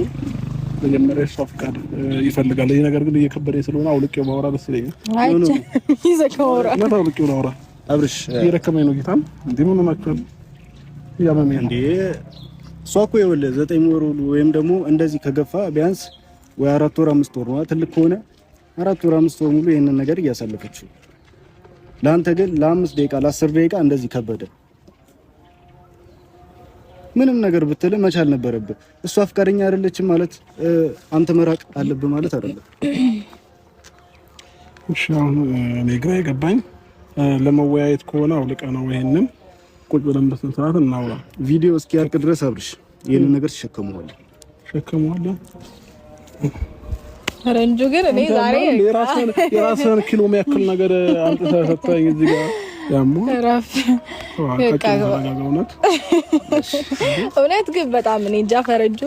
ግን መጀመሪያ የእሷ ፍቃድ ይፈልጋል። ይህ ነገር ግን እየከበደ ስለሆነ አውልቄው ባወራ ደስ ይለኛል። አውልቄው ላውራ። አብርሽ እየደከመኝ ነው። ጌታም እንዴ ምን ሆናችኋል? እያመመኝ ነው እንዴ። እሷ እኮ ይኸውልህ 9 ወር ወይም ደግሞ እንደዚህ ከገፋ ቢያንስ ወይ 4 ወር 5 ወር ነው። ትልቅ ከሆነ 4 ወር 5 ወር ሙሉ ይህንን ነገር እያሳለፈችው፣ ለአንተ ግን ለ5 ደቂቃ ለ10 ደቂቃ እንደዚህ ከበደ። ምንም ነገር ብትል መቻል ነበረብህ። እሷ አፍቃሪኛ አይደለችም ማለት አንተ መራቅ አለብህ ማለት አይደለም። እሺ አሁን እኔ ግራ የገባኝ ለመወያየት ከሆነ አውልቀ ነው ይሄንን ቁጭ ብለን በስነ ስርዓት እናውራ። ቪዲዮ እስኪያልቅ ድረስ አብርሽ ይሄንን ነገር ትሸከመዋለህ፣ ትሸከመዋለህ። ፈረንጁ ግን እኔ ዛሬ የራስህን ኪሎ የሚያክል ነገር አምጥተህ ሰጠኸኝ እዚህ ጋር እውነት ግን በጣም እኔ እንጃ ፈረንጁ።